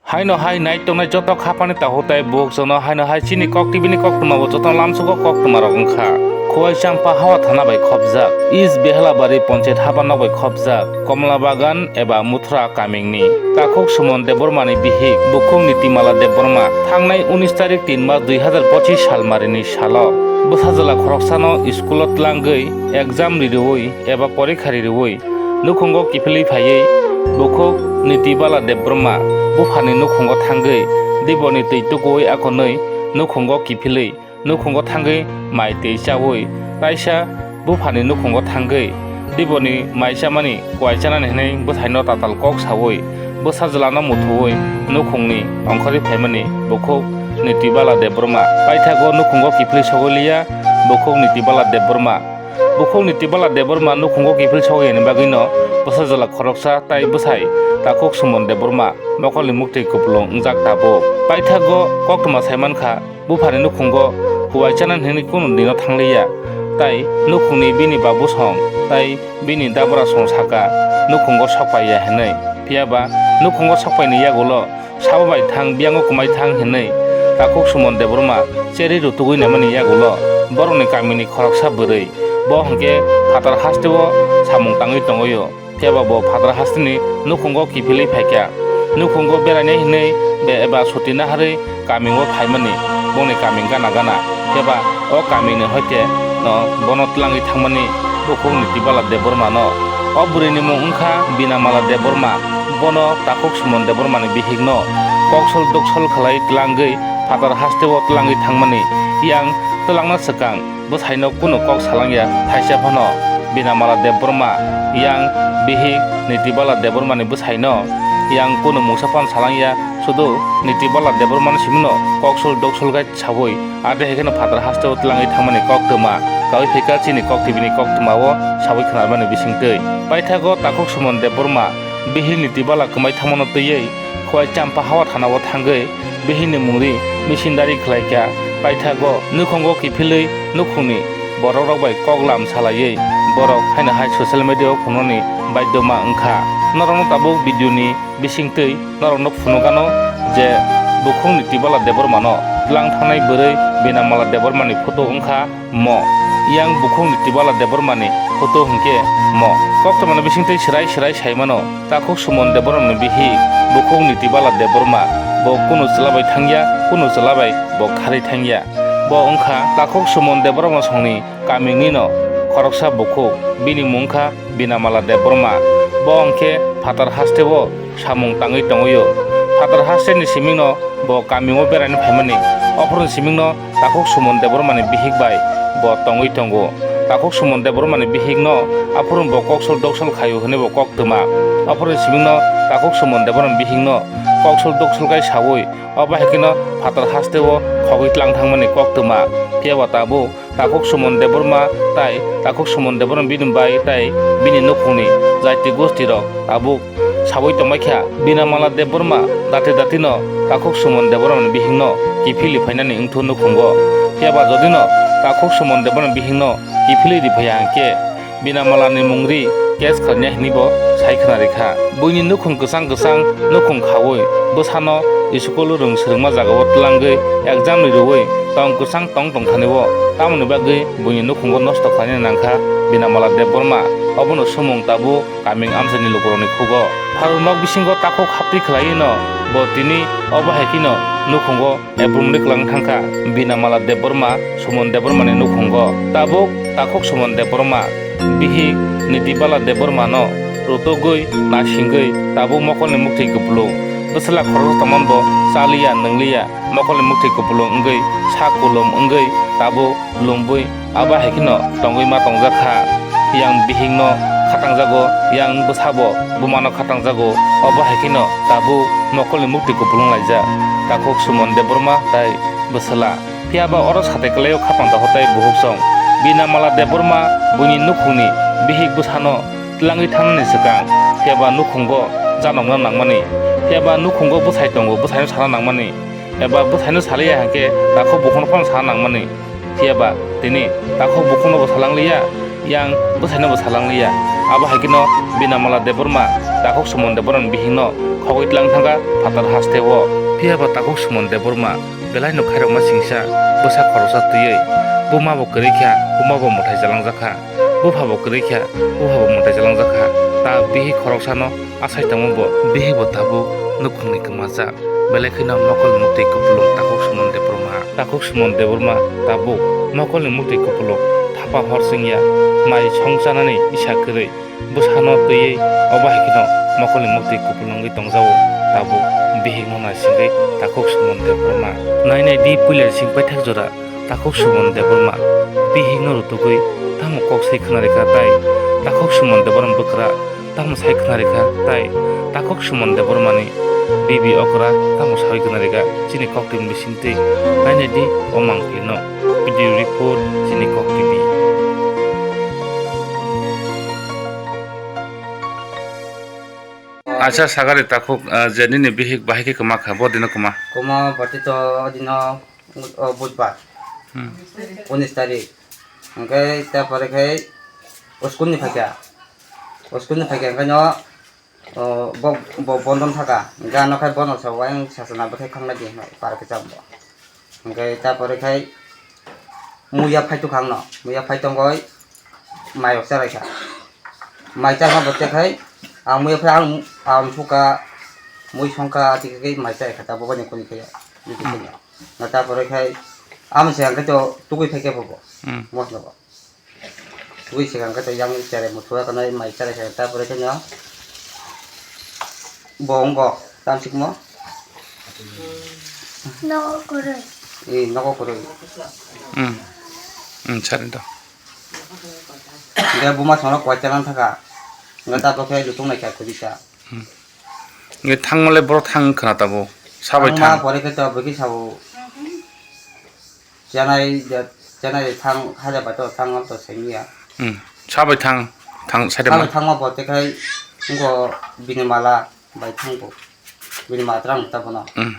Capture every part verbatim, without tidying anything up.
Haino hai nai tongnai joto khapani takhuk tai bukhuk jono haino hai chini Kok T V ni koktwma bo joto lamsugo koktwma rok wngkha. Khowai Champa hawa thana bai khopjak East Behelabari ponchayat haba nok bai khopjak Komla Bagan eba Muthra kamingni takhuk Suman Debbarmani bihik bukhuk Nitimala Debbarma thangnai unis tarik tin mas dui hazar pochis salmarini salo bwsajwla khoroksano school-o tlangwi exam ririwi eba porikha ririwi nukhungo kiphilwi phaiwi bukhuk Nitibala Debbarma buphani nukhungo thangwi diboni twi tukuwi akonwi nukhungo kiphilwi nukhungo thangwi mai twi chawi taisa buphani nukhungo thangwi diboni mai chamani kuwai chanani hwnwi bwsaino tatal kok sawi bwsajwlano muthuwi nukhungni ongkhorwi phaimani bukhuk Nitibala Debbarma paithago nukhungo kiphilwi sogwi liya bukhuk Nitibala Debbarma. Bukhuk Nitibala Debbarma nukhungo kiphil sogwi yani bagwino bwsajwla khoroksa tai bwsai takhuk Suman Debbarma mokolni muktwi kupulung wngjak tabuk. Paithago koktwma saimankha buphani nukhungo kuwai chanani hwnwi kunu dino thangliya tai nukhungni bini babusong tai bini dabrasong saka nukhungo sokpaiya hwnwi. Phiyaba nukhungo sokpaini yagulo sabo bai thang, biyango kwmai thang hinwi takhuk Suman Debbarma cherwi rutugwi naimani yagulo borokni kamini khoroksa bwrwi. Bo hwnkhe phatar hasteo samung tangwi tongwio. Phiyaba bo phatar hasteni nukhungo kiphilwi phaikha. Nukhungo berainai hinwi be eba suti naharwi kamio phaimani bongni kaming gana gana. Phiyaba o kamini hoite no bono tlangwi thangmani bukhuk Nitibala Debbarma no. O bwrwini mung wngkha Binamala Debbarma. Bono takhuk Suman Debbarmani bihikno koksol doksol khlai tlangwi phatar hasteo tlangwi thangmani yang tlangna swkang bwsaino kunu kok salangya thaisa phano. Binamala Debbarma yang bihik Nitibala Debbarmani bwsaino yang kunu mungsa phano salangya, sudu Nitibala Debbarmani simino koksol doksol gai sawi. Ade hai kheno phatar hasteo tlangwi thangmani koktwma kawi phaikha chini Kok T V ni koktwmao sawi khwnarmani bisingtwi. Paithago takhuk Suman Debbarma bihik Nitibala kwmai thangmano twiwi Khowai Champa hawa thanao thangwi bihikni mungri misindari khlaikha. Paithago nukhungo kiphilwi nukhungni borokrok bai koklam salaiwi borok haino hai social media-o phunuknani baidhyoma wngkha. Norokno tabuk video-ni bisingtwi norokno phunukgano je bukhuk Nitibala Debbarmano tlang thangnai bwrwi Binamala Debbarmani photo wngkha mo, yang bukhuk Nitibala Debbarmani photo hwnkhe mo. Koktwmani bisingtwi swrai swrai saimano, takhuk Suman Debbarmani bihik bukhuk Nitibala Debbarma bo kunu chwla bai thangya, kunu chwla bai bo kharwi thangya. Bo wngkha takhuk Suman Debbarma songni kamingnino khoroksa bukhuk, bini mung wngkha Binamala Debbarma. Bo hwnkhe phatar hasteo samung tangwi tongwio. Phatar hasteni simingno bo kamio beraina phaimani. Ophorni simingno takhuk Suman Debbarmani bihik bai bo tongwi tongo. Takhuk Suman Debbarmani bihikno aphuru bo koksol doksol khaio hwnwi bo koktwma. Ophorni simingno takhuk Suman Debbarmani bihikno koksol doksol kai sawi obo hai kheno phatar hasteo khogwi tlang thangmani koktwma. Phiyaba tabuk takhuk Suman Debbarma tai takhuk Suman Debbarma bini bai tai bini nukhungni jaiti gostirok tabuk sawi tongbaikha. Binamala Debbarma dati datino takhuk Suman Debbarmani bihikno kiphilwi phainani wngthu nukhungo. Phiyaba jodino takhuk Suman Debbarmani bihikno kiphilwi riphaiya hwnkhe Binamalani mungri case khlaina hinwi bo sai khwna rikha. Buini nukhung kwchang kwchang nukhung khawi bwsano school rwng swrwngma jagao twlangwi exam ni rwui tong kwchang tong tongthani o. Tamoni bagwi buini nukhungo nosto khlaina nangkha Binamala Debbarma. Obono sumung tabuk kaming amchaini lukurokni khugo. Pharuk nok bisingo takhuk haptwi khlaiwi no bo tini obo hai kheno nukhungo April ni kwlang thangkha Binamala Debbarma, Suman Debbarmani nukhungo. Tabuk takhuk Suman Debbarma, bihik Nitibala Debbarmano rutugwi nasingwi tabuk mokolni muktwi kupulung. Bwswla khoroksa tongmani bo chaliya nwngliya, mokolni muktwi kupulung wngwi sak kulum wngwi tabuk lumbui abo hai kheno tongwi ma tongjak kha. Yang bihikno khatangjago, yang bwsabo bumano khatangjago, obo hai kheno tabuk mokolni muktwi kupulung laijak takhuk Suman Debbarma tai bwswla. Phiyaba oro satai kwlaio khapang takhuk tai bukhuk song. Binamala Debbarma buini nukhungni bihik bwsano twlangwi thangnani swkang, phiyaba nukhungo janokna nangmani, phiyaba nukhungo bwsai tongo, bwsaino sana nangmani, eba bwsaino saliya hwnkhe takhuk bukhukno phano sana nangmani. Phiyaba tini takhuk bukhukno bo salangliya, yang bwsaino bo salangliya. Abo hai kheno Binamala Debbarma Takhuk Suman Debbarmani bihikno khogwi tlang thangkha phatar hasteo. Phiyaba Takhuk Suman Debbarma belaino khairokma singsa bwsa khoroksa twiwi buma bo kwrwi kha, buma bo mwthai chalangjak kha, bupha bo kwrwi kha, bupha bo mwthai chalangjak kha. Ta bihik khoroksano asai tongma bo bihik bo tabuk nukhungni kwmajak, belai kheno mokolni muktwi kupulung Takhuk Suman Debbarma. Takhuk Suman Debbarma tabuk mokolni muktwi kupulung thapa hor chwngya, mai song chanani isa kwrwi bwsano twiwi, obo hai kheno mokolni muktwi kupulung wngwi tongjago. Tabuk bihikno naisingwi Takhuk Suman Debbarma. Nai nai di puila sing paithak jora Takhuk Suman Debbarma bihikno rutugwi tamo kok sai khna rikha tai Takhuk Suman Debbarma bwkra tamo sai khna rikha tai Takhuk Suman Debbarmani bibi okra tamo sawi khna rikha chini koktwini bisingtwi. Nai nai di o mangpilno. Video report, chini Kok T V. Acha sagari Takhuk, ah, je nini bihik bahai khe kwma kha, bo dino kwma? Kwma bati to dino, o Budbar, Hmm. unis tarik. Hwnkhe ta pore khai school ni phaikha. School ni phaikha hwnkhe no, o, bo, bo bondon thaka. Hwnkhe ano khai bono sa wayang sasana bwthai khanglai di hwnwi par khe cham bo. Hwnkhe ta pore khai muya phai tukha angno. Muya phai tongoi mayok charai kha. Mai chama bo te khai ang muya phai ang, ang thuka, mui songkha, ati khai mai chai kha ta bo bani kuni khai. Iti Hmm. khai. Na ta pore khai amo se hwnkhe to tugui phai khe bo bo. Hmm. Mosno bo. Twi swkang khe to yang cherai muthua kanai mai cherai khe ta pore khe no bo wng go tamsik mo. Nogo kwrwi. Ee, nogo kwrwi. Hmm. Hmm, sari do. Hwnkhe buma songno koi chalang thaka. Hwnkhe ta bo khe lutung nai kha kwrwi ta. Hmm. Hwnkhe thangmale borok thang khna tabuk. Sabai Thangma thang. Pore khe to bwkhe sabo. Chenai, chenai thang, haja bai to thang, to sengya. Hmm. Sabai thang, thang, side Sabai ma. Thangma bo te khai, ngo bini mala bai thang bo. Bini mala terang ta bono. Hmm.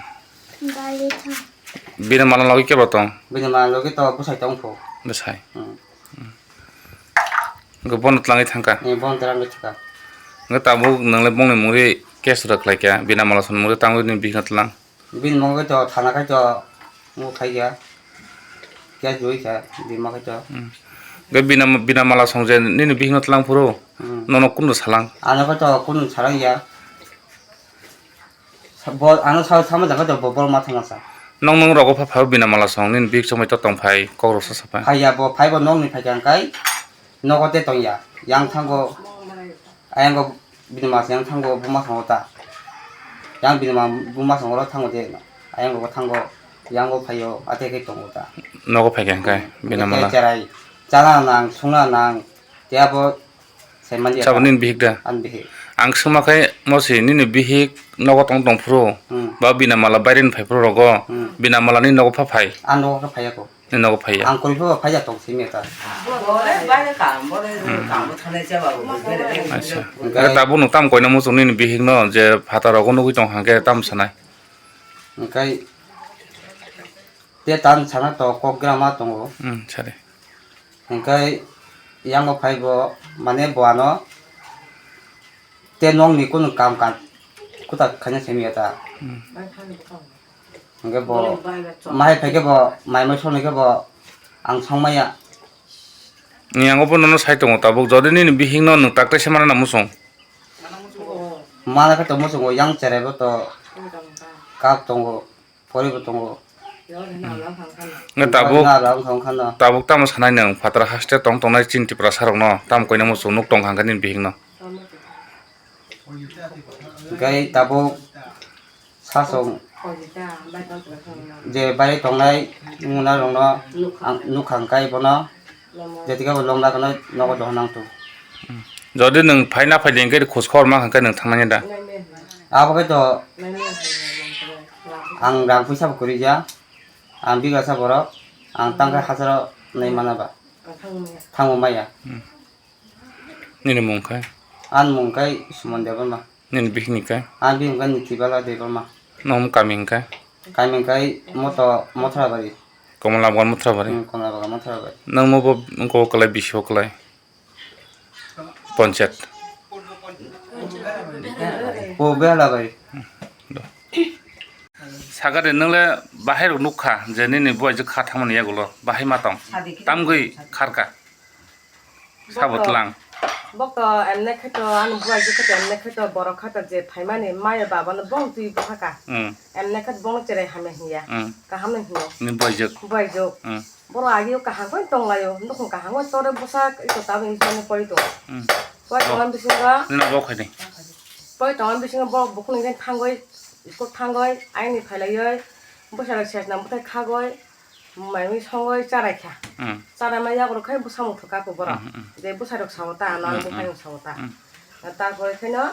Bini mala logi kebo tong? Bini mala logi to bwsai tong pho. Bwsai. Hmm. Ngo bono tlangwi thangka? Ni bono terang thangka. Ngo tabuk nang le bongni mungri case rwkhlai kha, bini mala song mungri tangwi ni bihikno tlang. Bini mungwi to thana khai to mung khai ya. Kya joi kha bini mungwi to. Hmm. Ge bina, bina mala song je nini bihikno tlang phuru. Hmm. Nono kundu salang. Ano khai to kundu salang ya. Sa-, bo, ano sa, sama jaga to bo, bo ma thangma sa. Nong nong rogo pha, pha bina mala song nini bihik chongmai to tong phai kok rok sa sa phai. Phai ya bo, phai bo nong ni phai kha kai. Nogo te tong ya. Yang thango. Ayang go bini mas yang thango buma thango ta. Yang bini ma buma thango ro thango de. Ayang go thango. Yang go phaio ate ke tongo ta. Nogo phai khe hwnkhe bini mala. Cherai. Chana nang, sungna nang. Te abo sai mani. Sabo nini bihik da? An bihik. Ang swngma khe mo si nini bihik nogo tong tong phuru. Hmm. Ba bini mala baire ni phai phuru rogo. Hmm. Bini mala ni nogo pha phai. An nogo khe phai ako. Ni nogo phaiya? Ang kori pho phaiya tong simi ta. Bore baire kam, bore kam bo thanai cha ba bo, bere bere. Acha. Hwnkhe tabuk nwng tam koina muchung nini bihik no je phataro go nugui tong hwnkhe tam sanai? Hwnkhe te tan sana to kok gra ma tongo. Hmm, sari. Hwnkhe yango phai bo mane bo ano te nokni kunu kam kan kuta khaina simi ta. Hmm. Hwnkhe bo mai phai khe bo mai mai songni khe bo ang songmaya. Ni ang bo nono sai tongo tabuk, jodi nini bihik no nwng tak tai se mana na muchung. Mana khe to muchungo yang cherai bo to kak tongo, pori bo tongo. Nge tabuk, tabuk tamo sanai nwng phataro haste tong tongnai chini Tiprasa rok no tamo koina muchung nuk tong hangkhe nini bihik no. Gai tabuk sasong je bai tongnai muna rokno ang nukha hwnkhe bono jetika bo lomla kheno nogo dohor nang tu. Jodi nwng phai na phai de hwnkhe khoj khobor ma hwnkhe nwng thangnai da? Abo khe to ang rang puisa bo kwrwi ya, ang biga sa borok, ang tang khe hacharo nai mana ba thangma maya. Nini mung khe? Ani mung khe Suman Debbarma. Nini bihik ni khe? Ani bihik khe Nitibala Debbarma. Nong kami hwnkhe? Kami hwnkhe Moto-, Mothrabari. Komolabagan Mothrabari? Hmm, Komolabagan Mothrabari. Nang mo bo wngko kwlai bisi o kwlai? Ponchayat. Bo bela bai. Sakari, nwng le bahai rok nukha je nini buaijwk kha thangmani yagulo bahai ma tong. Tamgwi kharka. Sabo tlang. Bok to emne khe to ani buaijwk khe to emne khe to borok kha to je phaimani maya baba no bong twi bwkha ka. Hmm. Emne khe bong cherai hamya hinya. Hmm. Kaham no hinya. Ni buaijwk. Buaijwk. Hmm. Borok agio kaham khe tonglaio. Nukhung kaham khe tore bwsa iko tabuk ni sani pori to. Hmm. Pori tongma bisingo. Nina bok khaidi. Pori tongma bisingo borok bukhung ni thangoi, school thangoi, aini phailaioi. Bwsa rok sesna bwthai khagoi. Maimui songoi charaikha. Hmm. Charaima yagrok khai bwsa muthuk kako borok. Hmm, hmm, hmm. Je bwsarok sao ta, ano Hmm, hmm. buphang sao ta. Hmm. Tarpore khaino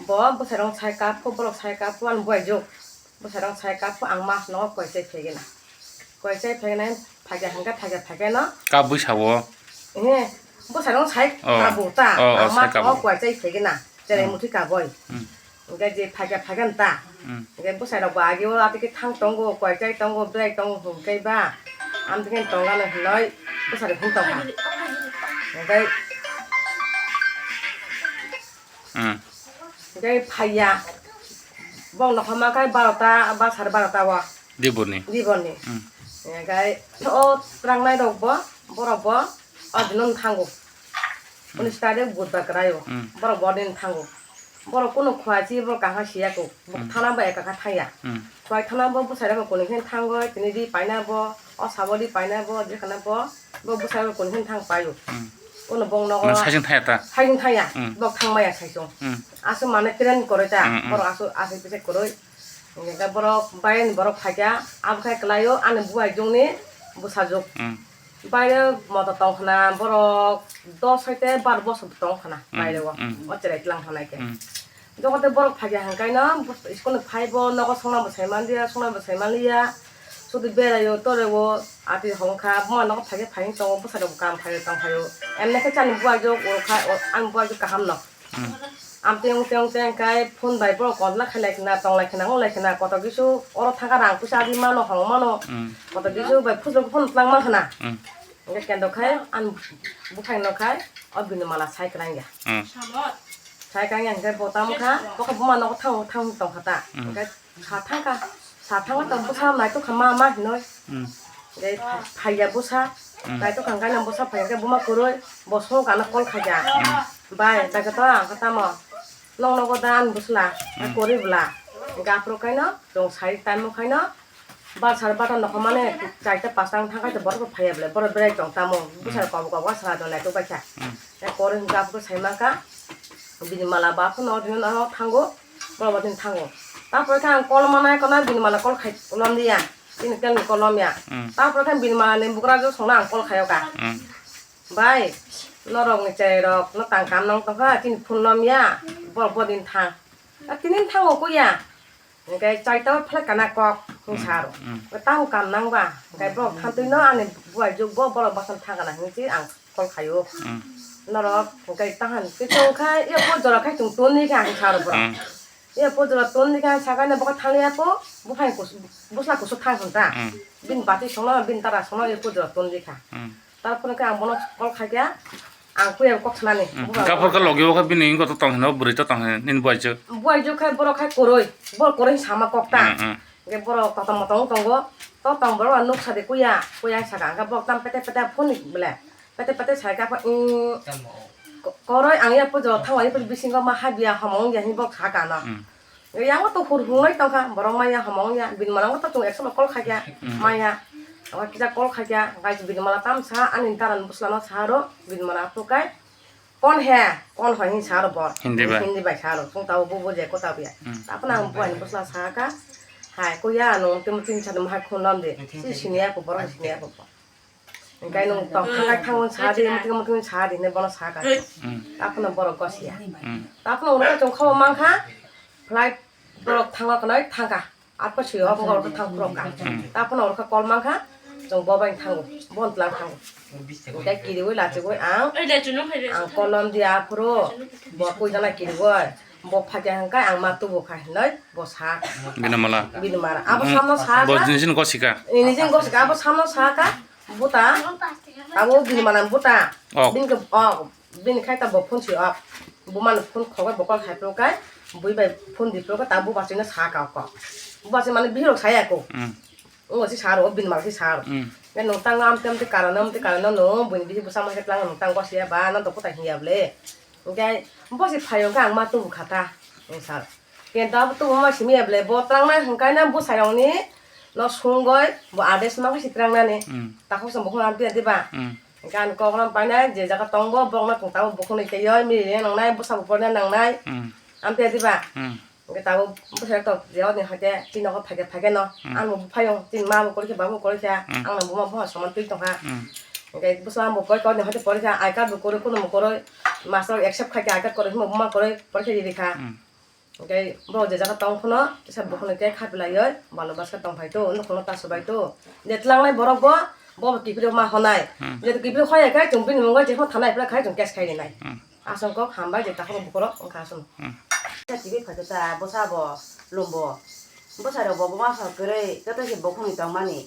bo bwsarok sai kapkho, borok sai kapkho, ani buaijwk. Bwsarok sai kapkho, ang mas nogo koichai phegena. Koichai phegena, phagya hangkhe phagya phegeno. Kabwi sao? He, bwsarok sai Oh. kabo ta, Oh, oh, ang sai mas nogo kabo. koichai phegena. Cherai Hmm. muthwi kaboi. Hmm. Hingke je phaikha phaikha ta. Hmm. Hingke bwsai rok bo agi o atike thang tongo, koichai tongo, belai tongo hingke ba. Amtike tongla no hinoi bwsai rok hung tongkha. Hingke Hmm. hingke phaiya. Bong nokho ma khe barota ba sare barota o. Diboni. Diboni. Hmm. Hingke o trangnai rok bo, borok bo, o dino thango. Unis tarik budbar kwraio. Hmm. Borok bodin thango. Borok kuno khwai chi borok kaham siya ko. Bo Hmm. thana bo eka kha thaya. Hmm. Khwai thana bo bwsai rok kuni khe thango, tini ri paina bo, o sabo ri paina bo, je kana bo, bo bwsai rok kuni khe thang paio. Hmm. Uno bong nogo. Mane saising thaya ta? Saising thaya. Hmm. Bok thang maya saisung. Hmm. Asu mane train koroi ta. Hmm, hmm. Borok asu, asu pise koroi. Hingke borok bayani borok phaikha, abo khe kwlaio ani buaijwkni bwsajwk. Hmm. Baire moto tong khna borok dos hoite bar bosor tong khna Hmm, baire o. Hmm. O cherai tlang khna khe. Hmm. Jokote borok phaikha hingkaino school ni phai bo nogo songna bo sai manliya, songna bo sai manliya. Sudi beraio toreo ati hongkha buma nogo phaikhe phai tongo bwsarok bo kam phaio tong phaio. Emne khe chani buaijwk urokha, o-, ani buaijwk kaham no. Hmm. Amteng teng teng kai phone bai borok kontla khelai khna, tonglai khna, onglai khna, koto kisu oro thangka rang puisa adi mano, hong mano. Hmm. Koto kisu bai phusuk phone tlang man khna. Hmm. Hingke kendo khai, an buphang no khai, o bini mala sai kwrang ya. Hmm. Sai kwrang ya, hingke bo tamo kha, bo khe buma nogo thang, thang tong kha ta. Hmm. Hingke Sa thangka, sa thangka to bwsa naitok kha ma ma hinoi. Hmm. Hingke phaiya bwsa, Hmm. naitok kha hingke bwsa phaiya hingke buma kwrwi, bo songkha no call khaikha. Hmm. Bai, bai khe to ang khe tamo, nong nogo da ani bwsla, Hmm. kwrwi bwla. Hingke aphuru khaino, chwng sai time o khaino, bal sar bata nokho mane, chaita pasta wng thangkha borok bo phaiya bwle, borok berai tong tamo, bwsa Hmm. kobo kobo sara do naitok bai kha. Hmm. Hingke kwrwi hingke aphuru sai mankha, bini mala ba phano o dino thango. Borok bo tini thango. Tapore khe ang call manai kono bini mala call khai lom diya. Tini tel ni call lom ya. Hmm. Tapore khe bini mala ni bugra jo songna ang call khayo ka. Hmm. Bai, norok ni cherai rok no tang kam nang tongkha tini phone lom ya. Borok bo din thang. A tini thango ko ya. Hingke chaita o phlai kana kok Hmm. saro. Hmm. Tang kam nang ba. Hingke borok thantwi no ani buai juk bo borok bosong thang kana hinsi ang. Call khaio. Hmm. Norok hwnkhe tahan khe chwng kha, ya po jora khai chwng ton ni kha ang saro borok. Hmm. Ya po jora ton ni kha ang sakha na bokha thang ya po, buphang kus-, bwsla kusu thang hwn ta. Hmm. Bini bati songno, bini tara songno ya po jora ton ni kha. Hmm. Tarpore khe ang bono call khaikha, ang kuya kok sanani. Hmm. Buphang Gaphor kha logi o kha bini ingo to tong hino, bwrwi to tong hino, nini buai chwk. Buai chwk khai borok khai kwrwi, borok kwrwi sama kok ta. Hmm, hmm. Hwnkhe borok kotor motor wng tongo, to tong borok nuksa de kuya, kuya saka hwnkhe borok tamo pete pete phone ni bele. Pete pete sai kha, mm, ko-, koroi ang ya pujo thanglai phuru bisingo ma habya homo wngya hinwi bok saka ano. Hmm. Yango to hur hurlai tongkha, borok maya homo wngya, bini mala wngkha to chwng ekso no call khaikha, Hmm. maya. Abo kisa call khaikha, guys, bini mala tam sa, ani daran bwsla no sa ro, bini mala aphuru kai, "Kon he, kon ho?" hin sa ro bo. Hindi bai. Hindi bai sa ro, chwng tabo bo bujai ko tabo ya. Hmm. Aphuru ang buani bwsla saka, "Hai, kuya ano, tini tin sa no hai khun lom de, si sini ya ko, borok sini ya ko." Hingke nwng tong thangkai thangmani sa di, muthung muthung sa di hinwi bono sa kha. Hmm. Taphano borok gosia. Hmm. Taphano ulo chwng khobo mankha, flight borok thangma kwnwi thangkha. Atpa sui hok borok thang phurok kha. Hmm. Taphano ulo kha call mankha, chwng bo bai thango, bo tlang thango. Hingke kiriwi lachiwi ang, ang kolom di aphuru, bo puijana kiriwi, bo phakya hingke ang ma tubu kha hinwi bo sa. Bini mala. Bini mala. Abo Hmm. samno sa Bo kha. Nijini gosika. Nijini gosika, abo samno sa kha. Buta, abo bini mana buta. Ok. Bini ke, ok, bini khai ta bo phone si ok. Bo mana phone khogo bo call khai pro kai. Bui bai phone di phuru ko ta bu bachino sa ka ko. Bu bachino mane bihirok saya ko. Hmm. Ngo si sar o bin mal si sar. Hmm. Nang tang am tem te karana am te karana no bui ni bihi busa ma ke tlang nang tang ko siya ba nang to ko ta hiya ble. Ngai bo si phayo ka ang ma tu bu khata. Nang sar. Ken ta tu ma simi ya ble bo tlang na hingkai na bu sayong ni no sungoi bo ades ma si trang na ni. Hmm. Ta ko sam bo ko am te di ba. Hmm. Gan koklam painai, je jaga tongo, bokno tongtabo bukhuni teiyo, mili nangnai, bwsabo porina nangnai. Hmm. Amtwi adiba. Hmm. Hwnkhe tabuk bwsai tok je oni haikhe chini nogo phaikhe phaikhe no. Hmm. Ang bo buphaiyung, chini ma bo korikhe, baba bo korikhe, hmm, ang no buma buma soman twi tongkha. Hmm. Hwnkhe bwsa ang bo porikha, oni haikhe porikha, I card bo koroi, kunumo koroi, master accept khaikhe I card koroi, himo buma koroi, porikha rikha. Hmm. Hwnkhe borok je jaga tong phano, kisa bukhukni khe kha pilaiwi, balo bwskhe tong phai to, nukhungno ta swbai to. Je tlangnai borok bo, bo kiphilwi ma honai. Hmm. Je kiphilwi hoya khe, chwng bini mungwi je phano thanai phra khai, chwng case khai rinai. Hmm. Aswk kok hambai je takhuk bukhurok wngkha aswk. Hmm. Kisa kiphilwi phai to ta, bwsa bo, lum bo. Bwsai rok bo, bo ma sa kwrwi, joto se bukhukni tongmani.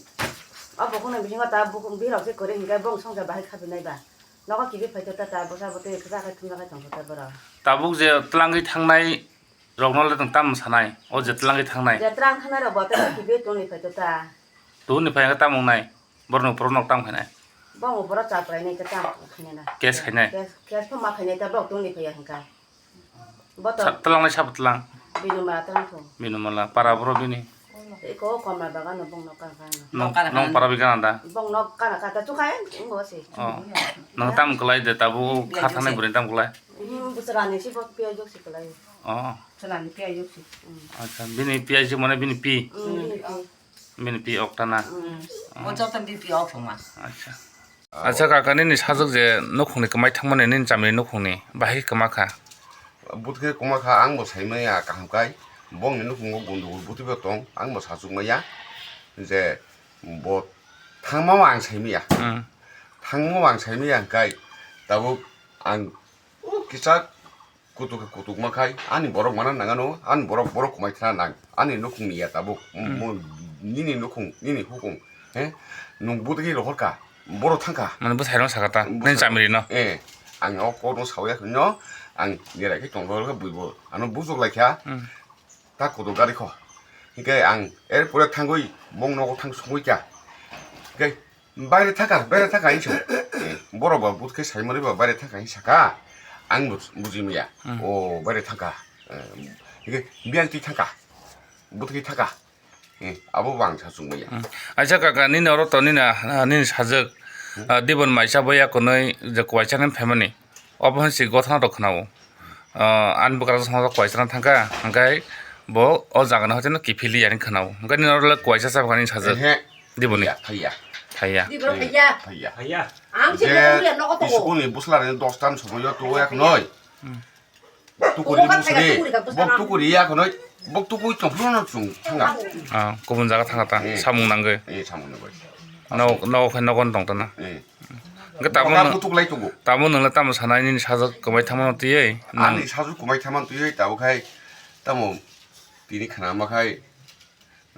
O bukhukni bisingo ta bukhuk, bihirok se kwrwi hwnkhe bong songsa bahai kha pinai ba. Nogo kiphilwi phai to ta, ta bwsa bo tei kwchak khai thumjak khai tong kho ta borok. Tabuk je tlangwi thangnai, rokno le nwng tamo sanai, o je tlangwi thangnai. Je tlang thangnai rok bo tei kiphilwi tongwi phai to ta. Tuhuni phai hwnkhe tamo wngnai, borok no, borok no tamo khainai. Bo bo borok cha kwlainai khe tamo khainai na. Case khainai. Case, case pho ma khainai ta borok tongwi phai ya hwnkha. Bo to. Sa-, tlangnai sabo tlang. Bini mala tlang thung. Bini mala, para borok bini. Eko komla bagano bongno kana kana. Nong, nong para bigana da. Bongno kana kata chukai, wngbo se. Oh. Nang tam kwlai de, tabuk kha thangnai bwrwi tam kwlai. Hmm, bwsarani si bo piyajok si kwlai. Oh. Bwsarani piyajok si. Hmm. Acha, bini piyajok mane bini pi. Hmm, bini pi. Bini pi oktana. Hmm. Oh. Bo joto bini pi oktoma. Acha. Acha kaka, nini sajwk je nukhungni kwmai thangmani nini chamini nukhungni bahai kwma kha? Butkhe kwma kha, ang bo saimaya kaham kai. Bongni nukhungo gundugul buthibo tong, ang bo sachukmaya je bo thangmao ang saimaya. Hmm. Thangmao ang saimaya hwnkhe tabuk ang kisa kutuk kutuk ma khai, ani borok mana nangano, ani borok borok kwmai thana nang, ani nukhungni ya tabuk, hmm, mo-, nini nukhung, nini hukung, he, nwng budagwi rohorkha, borok thangkha. Mane bwsai rok sakha ta, nini chamiri no? Eh, ang o kokno sawi ya no, ang nira khe tongthok khe buibo, ano bujok lai kha, hmm, ta kutuk gari kho. Hingke ang er pore thangwi bong nogo thang sungwi kha. Hingke Baire thaka, baire thaka hinso. Borok ba butkhe saimani ba baire thaka hinsa kha. Ang bo buji maya. Hmm. O baire thaka. Eh, hingke biyang twi thaka. Butkhe thaka. Eh, abo bo ang sa chukmaya. Hmm. Aisa kaka, nini oro to nini, ah, nini sajwk, hmm, ah, dibon maisa boya konoi je kuaisa nang phaimani. Obo hai se gothana rok khwnao. Ah, ani bwkrajwk songwk kuaisa thangkha, hwnkhe bo o jaga no hoite no kiphilwi ya hinwi khwnao. Hwnkhe nini oro le kuaisa chapkha nini sajwk. Ehe. Diboni? Phaiya, phaiya. Phaiya. Diboni phaiya. Phaiya. Phaiya. Ang se je uri nogo tongo. Isukuni bwsla rani dos ta ni somoyo tugo ya khwnoi. Hmm. Tukuri bwsari. Bok tukuri ya khwnoi. Bok tukui tongphuru no chwng thanga. Ah, kubun jaga thanga ta. Eh. Samung nangwi. Eh, samung nangwi. Nok, nok hai nogon tong tana. Eh. Hwnkhe tamo nwng, kutuk lai tongo. Tamo nwng le tamo sanai nini sajwk kwmai thangmano twiwi? Ani sajwk kwmai thangmano twiwi tabuk hai tamo tini khna ma khai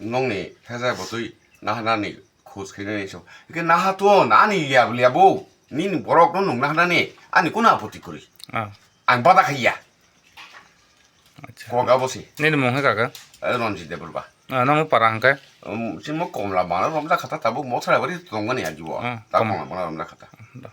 nokni thajak bwtwi naha nani khoj khainani so. Hwnkhe naha to nani liya liya bo nini borok no nwng naha nani ani kunu apoti kwrwi. Ah. Ang bada khaiya. Acha. Koga bo se. Nini mung hai kaka? Eh, Ranjit Debbarma. Ah, namo para hwnkhe? Um, chini mo komla bana romjak kha ta tabuk mothra bari tongmani aji bo. Ah, ta kom- komla bana romjak kha ta. Da.